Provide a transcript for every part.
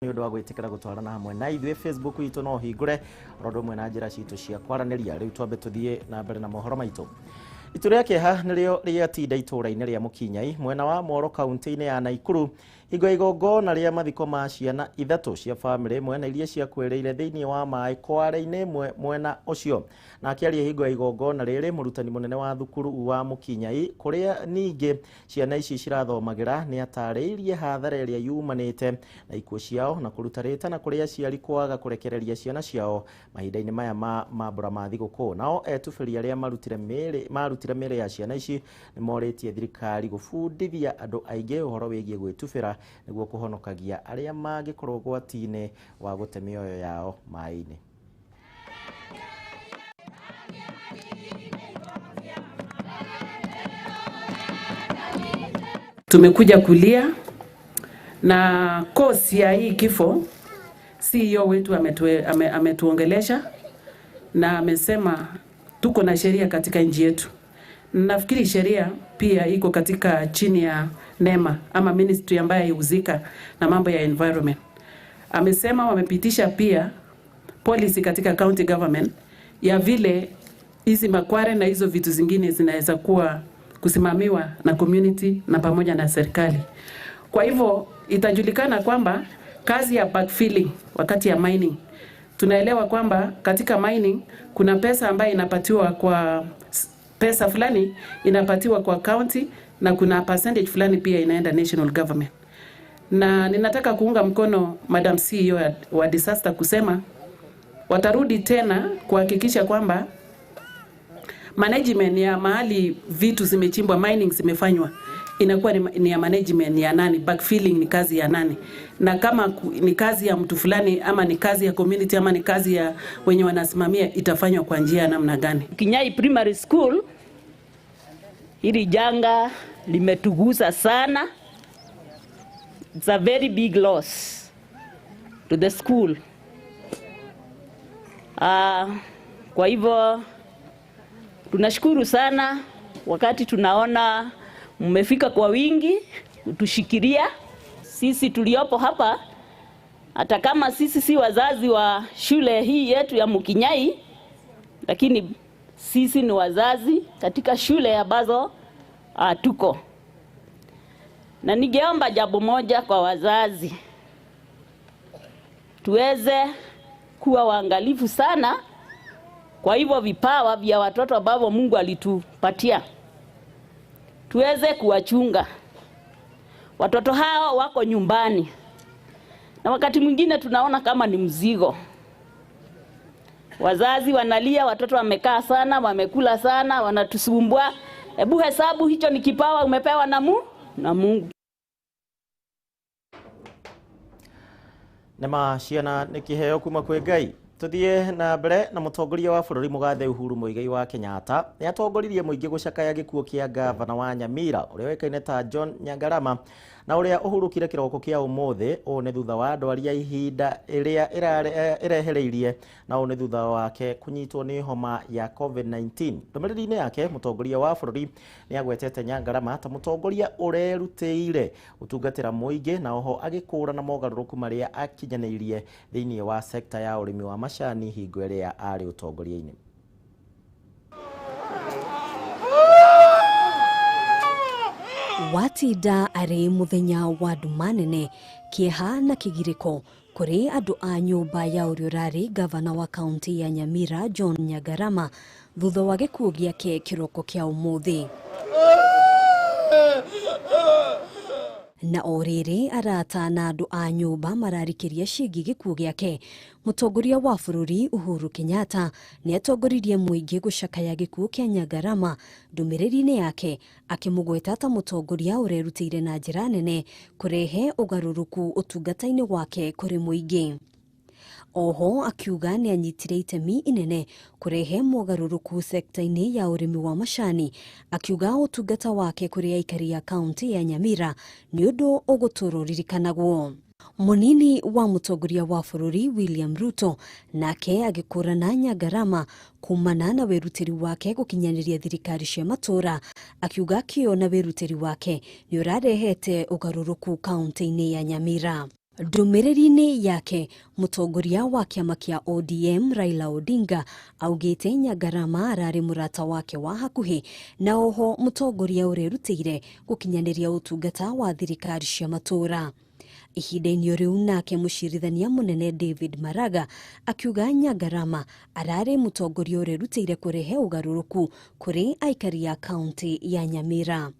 Nĩ ũndũ wa gwĩtĩkĩra gũtwarana hamwe na ithuĩ. Facebook itũ no hingũre oro ũndũ ũmwe na njĩra citũ cia kwaranĩria. Rĩu twambe tũthiĩ na mbere na mohoro maitũ. Itu rĩa kĩeha nĩrĩo rĩatinda itũũra-inĩ rĩa Mũkinyai mwena wa Moro kaunti-inĩ ya Naikuru hingo ya igongona rĩa mathiko ma ciana ithatũ cia bamĩrĩ ĩmwe na iria ciakuĩrĩire thĩinĩ wa maĩ kware-inĩ ĩmwe mwena ũcio. Na akĩaria hingo ya igongona rĩrĩ, mũrutani mũnene wa thukuru wa Mũkinyai kũrĩa ningĩ ciana ici cirathomagĩra nĩ atarĩirie hathara ĩrĩa yumanĩte na ikuũ ciao na kũruta rĩtana kũrĩ aciari kwaga kũrekereria ciana ciao mahinda-inĩ maya ma mambũra ma thigũkũ. Nao etubĩri arĩa marutire mĩĩrĩ ya ciana ici nĩ morĩtie thirikari gũbundithia andũ aingĩ ũhoro wĩgiĩ gwĩtubĩra nĩguo kũhonokagia arĩa mangĩkorwo ũgwati-inĩ wa gũte mĩoyo yao maĩ-inĩ. Tumekuja kulia na cause ya hii kifo. CEO wetu ametuongelesha na amesema tuko na sheria katika nchi yetu. Nafikiri sheria pia iko katika chini ya NEMA ama ministry ambayo ihusika na mambo ya environment. Amesema wamepitisha pia policy katika county government ya vile hizi makware na hizo vitu zingine zinaweza kuwa kusimamiwa na community na pamoja na serikali. Kwa hivyo itajulikana kwamba kazi ya backfilling wakati ya mining, tunaelewa kwamba katika mining kuna pesa ambayo inapatiwa kwa pesa fulani inapatiwa kwa county na kuna percentage fulani pia inaenda national government. Na ninataka kuunga mkono Madam CEO wa disaster kusema watarudi tena kuhakikisha kwamba management ya mahali vitu zimechimbwa, mining zimefanywa, inakuwa ni ya management ya nani, backfilling ni kazi ya nani, na kama ni kazi ya mtu fulani ama ni kazi ya community ama ni kazi ya wenye wanasimamia, itafanywa kwa njia ya namna gani. Kinyai Primary School, hili janga limetugusa sana. It's a very big loss to the school. Kwa hivyo tunashukuru sana wakati tunaona mmefika kwa wingi kutushikilia sisi tuliopo hapa, hata kama sisi si wazazi wa shule hii yetu ya Mukinyai, lakini sisi ni wazazi katika shule ambazo tuko. Na ningeomba jambo moja kwa wazazi, tuweze kuwa waangalifu sana kwa hivyo vipawa vya watoto ambavyo Mungu alitupatia, tuweze kuwachunga. Watoto hao wako nyumbani, na wakati mwingine tunaona kama ni mzigo. Wazazi wanalia, watoto wamekaa sana, wamekula sana, wanatusumbua. Hebu hesabu hicho ni kipawa umepewa na Mungu. Nema ciana nĩ kĩheo kuma kwĩ Ngai. Tuthiĩ na mbere na mũtongoria wa bũrũri mũgathe Uhuru Muigai wa Kenyatta nĩ atongoririe mũingĩ gũcakaya gĩkuũ kĩa gavana wa Nyamira ũrĩa ũĩkaine ta John Nyangarama na ũrĩa ũhurũkire kĩroko kĩa ũmũthĩ. Ũũ nĩ thutha wa ndwari ya ihinda ĩrĩa ĩrehereirie na ũũ nĩ thutha wake kũnyitwo nĩ homa ya COVID-19. Ndũmĩrĩri-inĩ yake mũtongoria wa bũrũri nĩ agwetete Nyangarama ta mũtongoria ũrerutĩire gũtungatĩra mũingĩ na oho agĩkũũrana mogarũrũku marĩa akinyanĩirie thĩinĩ wa sekta ya ũrĩmi wa macani hingo ĩrĩa arĩ ũtongoria-inĩ. Watinda arĩ mũthenya wa nduma nene, kĩeha na kĩgirĩko kũrĩ andũ a nyũmba ya ũrĩa ũrarĩ gavana wa kaunti ya Nyamira John Nyagarama thutha wa gĩkuũ gĩake kĩroko kĩa ũmũthĩ. Na o rĩrĩ arata na andũ a nyũmba mararikĩria ciĩgiĩ gĩkuũ gĩake, mũtongoria wa bũrũri Uhuru Kenyatta nĩ atongoririe mũingĩ gũcakaya gĩkuũ kĩa Nyangarama. Ndũmĩrĩri-inĩ yake akĩmũgweta ta mũtongoria ũrerutĩire na njĩra nene kũrehe ũgarũrũku ũtungata-inĩ wake kũrĩ mũingĩ. Oho akiuga nĩ anyitire itemi inene kũrehe mogarũrũku sekta-inĩ ya ũrĩmi wa macani, akiuga ũtungata wake kũrĩ aikari a kaunti ya Nyamira nĩ ũndũ ũgũtũũra ũririkanagwo. Mũnini wa mũtongoria wa bũrũri William Ruto nake agĩkũrana Nyangarama kumana na wĩrutĩri wake gũkinyanĩria thirikari cia matũũra, akiuga kĩo na wĩrutĩri wake nĩ ũrarehete ũgarũrũku kaunti-inĩ ya Nyamira. Ndũmĩrĩri-inĩ yake, mũtongoria wa kĩama kĩa ODM Raila Odinga augĩte Nyangarama ararĩ mũrata wake wa hakuhĩ na oho mũtongoria ũrerutĩire gũkinyanĩria ũtungata wa thirikari cia matũũra. Ihinda-inĩ rĩu nake mũcirithania mũnene David Maraga akiuga Nyangarama ararĩ mũtongoria ũrerutĩire kũrehe ũgarũrũku kũrĩ aikari a kaunti ya Nyamira.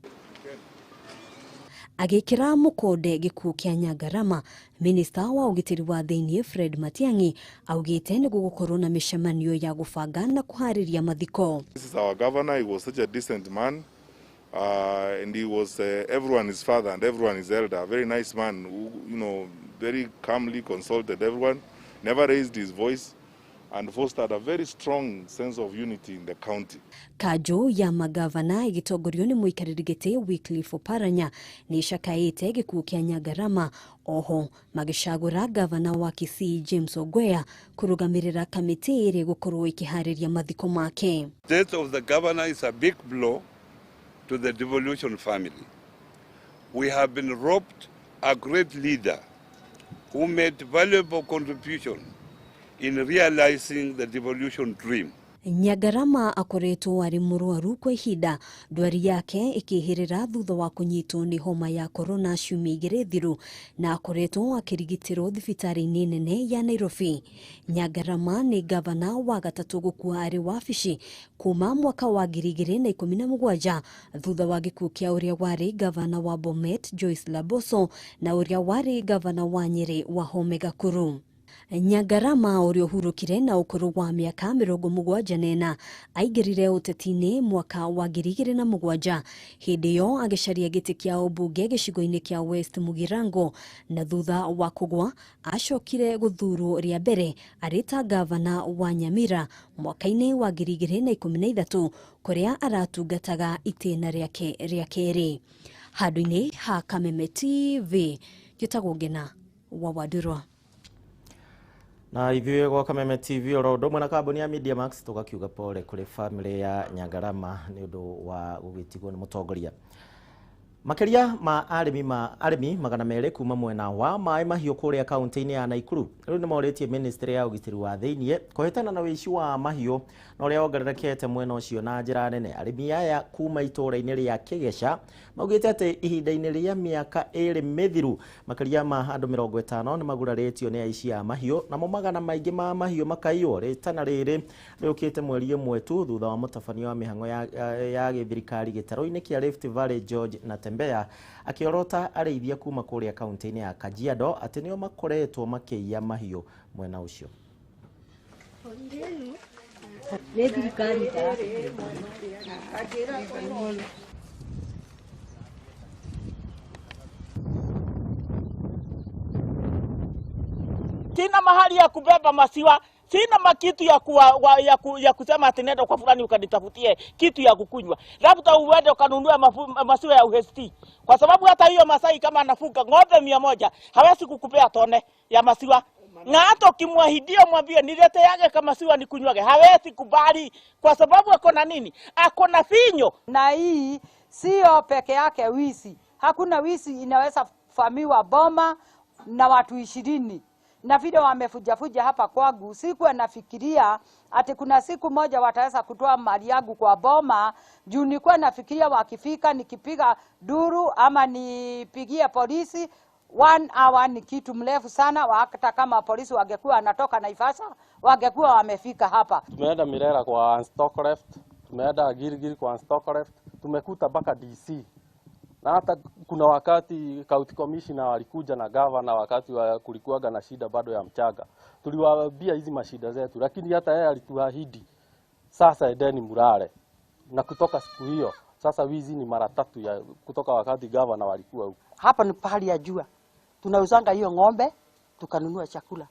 Agĩkĩra mũkonde gĩkuũ kĩa Nyangarama, minista wa ũgitĩri wa thĩinĩ Fred Matiang'i augĩte nĩ gũgũkorwo na mĩcemanio ya gũbanga na kũharĩria mathiko. This is our governor. He was such a decent man. And he was everyone his father and everyone his elder. A very nice man who, you know, very calmly consulted everyone, never raised his voice, and fostered a very strong sense of unity in the county. Kanjũ ya magavana ĩgĩtongorio nĩ mũikarĩri gĩtĩ Wycliffe Oparanya nĩ ĩcakaĩte gĩkuũ kĩa Nyangarama, oho magĩcagũra gavana wa Kisii James Ogoya kũrũgamĩrĩra kamĩtĩ ĩrĩa ĩgũkorwo ĩkĩharĩria mathiko make. Death of the governor is a big blow to the devolution family. We have been robbed a great leader who made valuable contribution in realizing the devolution dream. Nyangarama akoretwo arĩ mũrwaru kwa ihinda, ndwari yake ĩkĩhĩrĩra thutha wa kũnyitwo nĩ homa ya korona ciumia igĩrĩ thiru, na akoretwo akĩrigitĩrwo thibitarĩ-inĩ nene ya Nairobi. Nyangarama nĩ gavana wa gatatũ gũkua arĩ wabici kuma mwaka wa 2017 thutha wa gĩkuũ kĩa ũrĩa warĩ gavana wa Bomet Joyce Laboso na ũrĩa warĩ gavana wa Nyĩrĩ Wahome Gakuru. Nyangarama ũrĩa ũhurũkire na ũkũrũ wa mĩaka 74 aingĩrire ũteti-inĩ mwaka wa 2007, hĩndĩ ĩyo agĩcaria gĩtĩ kĩa ũmbunge gĩcigo-inĩ kĩa West Mugirango, na thutha wa kũgwa acokire gũthurwo rĩa mbere arĩ ta gavana wa Nyamira mwaka-inĩ wa 2013 kũrĩa aratungataga itĩna rĩake rĩa kerĩ. Handũ-inĩ ha Kameme TV, njĩtagwo Ngena wa Wandurwa. Na ithuĩ gwa Kameme TV oro ũndũ ũmwe na kambuni ya Media Max tũgakiuga pole kũrĩ family ya Nyangarama nĩ ũndũ wa gũgĩtigwo nĩ mũtongoria. Makĩria ma arĩmi 200 kuma mwena wa Maĩ Mahiũ kũrĩa kaunti-inĩ ya Naikuru rĩu nĩ morĩtie ministry ya ũgitĩri wa thĩinĩ kũhĩtana na ũici wa mahiũ na ũrĩa wongererekete mwena ũcio na njĩra nene. Arĩmi aya kuma itũũra-inĩ rĩa Kĩgeca maugĩte atĩ ihinda-inĩ rĩa mĩaka 2 mĩthiru makĩria ma andũ 50 nĩ magurarĩtio nĩ aici a mahiũ, namo magana maingĩ ma mahiũ makaiywo. Rĩtana rĩrĩ rĩũkĩte mweri ũmwe tu thutha wa mũtabania wa mĩhang'o ya gĩthirikari gĩtarũ-inĩ kĩa Rift Valley George Natembeya akĩorota arĩithia kuma kũrĩa kaunti-inĩ ya Kajiado atĩ nĩo makoretwo makĩiya mahiũ mwena ũcio. Sina mahali ya kubeba masiwa, sina makitu ya kusema ati nenda kwa fulani ukanitafutie kitu ya kukunywa. Labda uende ukanunue masiwa ya UHT. Kwa sababu hata hiyo Masai kama anafuga ng'ombe 100 hawezi kukupea tone ya masiwa. Na hata ukimwahidia mwambie nilete yake kama siwa nikunywage, hawezi kubali kwa sababu akona nini? Akona finyo. Na hii sio peke yake wizi. Hakuna wizi inaweza famiwa boma na watu 20. Na vile wamefujafuja hapa kwangu, sikuwa nafikiria ati kuna siku moja wataweza kutoa mali yangu kwa boma. Juu nilikuwa nafikiria wakifika nikipiga duru ama nipigie polisi 1 hour ni kitu mrefu sana. Hata kama polisi wangekuwa wanatoka Naivasha wangekuwa wamefika hapa. Tumeenda Mirera kwa Unstock Left, tumeenda Gilgil kwa Unstock Left, tumekuta mpaka DC. Na hata kuna wakati county commissioner walikuja na governor wakati wa kulikuwaga na shida bado ya mchanga. Tuliwaambia hizi mashida zetu, lakini hata yeye alituahidi sasa endeni murare. Na kutoka siku hiyo sasa wizi ni mara 3 ya kutoka wakati governor walikuwa huko. Hapa ni pahali ya jua. Tunauzanga hiyo ng'ombe tukanunua chakula.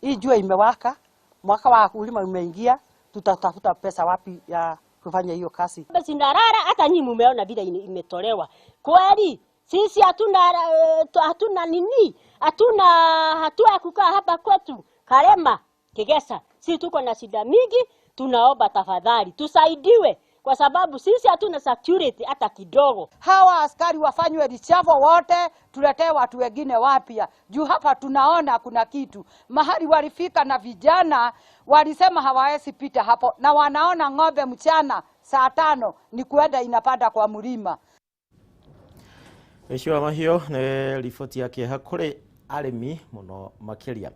Hii jua imewaka, mwaka wa kulima umeingia, tutatafuta pesa wapi ya kufanya hiyo kazi? Basi ndarara hata nyinyi mumeona vile imetolewa. Kweli sisi hatuna nini? Hatuna hatua ya kukaa hapa kwetu Karema Kigesa. Sisi tuko na shida mingi, tunaomba tafadhali tusaidiwe. Kwa sababu sisi hatuna security hata kidogo. Hawa askari wafanywe reshuffle wote, tuletee watu wengine wapya. Juu hapa tunaona kuna kitu mahali walifika na vijana walisema hawawezi pita hapo, na wanaona ng'ombe mchana saa 5 ni kuenda inapanda kwa mlima. Icio mahiũ nĩ riboti ya kĩeha kũrĩ arĩmi mũno makĩria.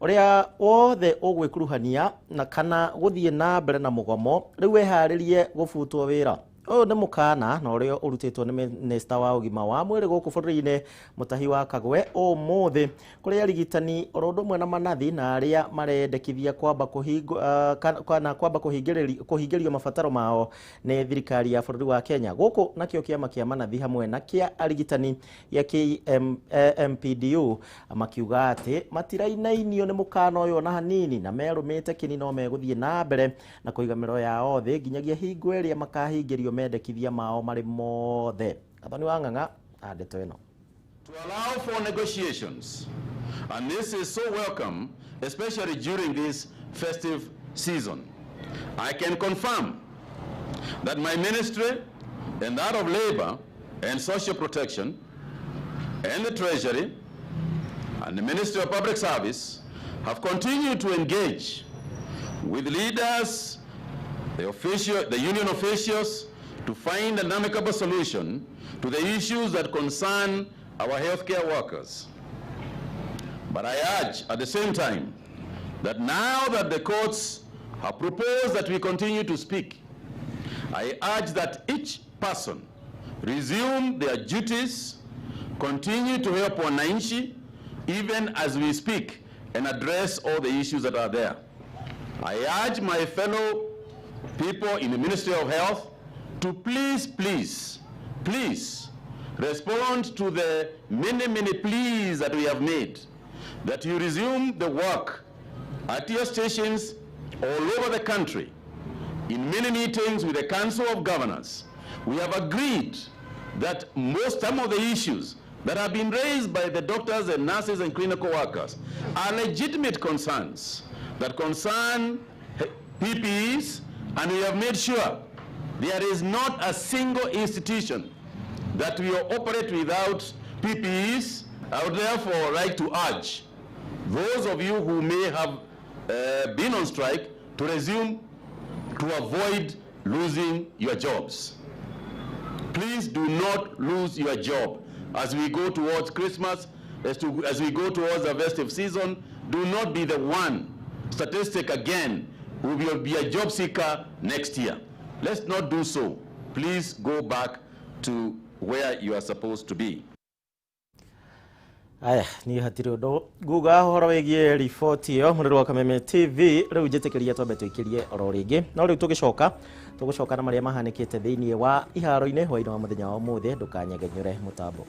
Ũrĩa wothe ũgwĩkuruhania na kana gũthiĩ na mbere na mũgomo rĩu weharĩrie gũbutwo wĩra. Ũyũ nĩ mũkana na ũrĩa ũrutĩtwo nĩ minista wa ũgima wa mwĩrĩ gũkũ bũrũri-inĩ Mutahi wa Kagwe ũmũthĩ kũrĩ arigitani oro ũndũ ũmwe na manathi na arĩa marendekithia kwamba kwamba kũhingĩrio mabataro mao nĩ thirikari ya bũrũri wa Kenya. Gũkũ nakĩo kĩama kĩa manathi hamwe na kĩa arigitani gĩa KMPDU makiuga atĩ matirainainio nĩ mũkana ũyũ ona hanini na merũmĩte kĩni no megũthiĩ na mbere na kũiga mĩro yao thĩ nginyagia hingo ĩrĩa makahingĩrio mendekithia mao marĩ mothe. Gathoni wa Ng'ang'a na ndeto ĩno. To allow for negotiations, and this is so welcome, especially during this festive season. I can confirm that my ministry and that of Labor and Social Protection and the Treasury and the Ministry of Public Service have continued to engage with leaders, the union officials, to find an amicable solution to the issues that concern our healthcare workers. But I urge at the same time that now that the courts have proposed that we continue to speak, I urge that each person resume their duties, continue to help wananchi even as we speak, and address all the issues that are there. I urge my fellow people in the Ministry of Health to please, please, please respond to the many, many pleas that we have made, that you resume the work at your stations all over the country. In many meetings with the Council of Governors, we have agreed that some of the issues that have been raised by the doctors and nurses and clinical workers are legitimate concerns that concern PPEs, and we have made sure there is not a single institution that will operate without PPEs. I would therefore like to urge those of you who may have been on strike to resume, to avoid losing your jobs. Please do not lose your job. As we go towards Christmas, as we go towards the festive season, do not be the one statistic again who will be a job seeker next year. Let's not do so. Please go back to where you are supposed to be. Aya, niĩ hatirĩ ũndũ nguga ũhoro wĩgiĩ riboti ĩyo mũrĩrĩ wa Kameme TV. Rĩu njĩtĩkĩria twambe tũikĩrie oro rĩngĩ, no rĩu tũgĩcoka tũgũcoka na marĩa mahanĩkĩte thĩinĩ wa iharo-inĩ hwaĩ-inĩ wa mũthenya wa ũmũthĩ. Ndũkanyegenyũre mũtambo.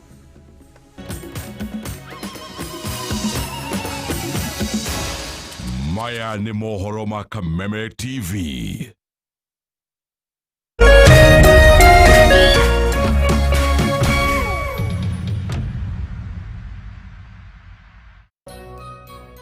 Maya nĩ mohoro ma Kameme TV.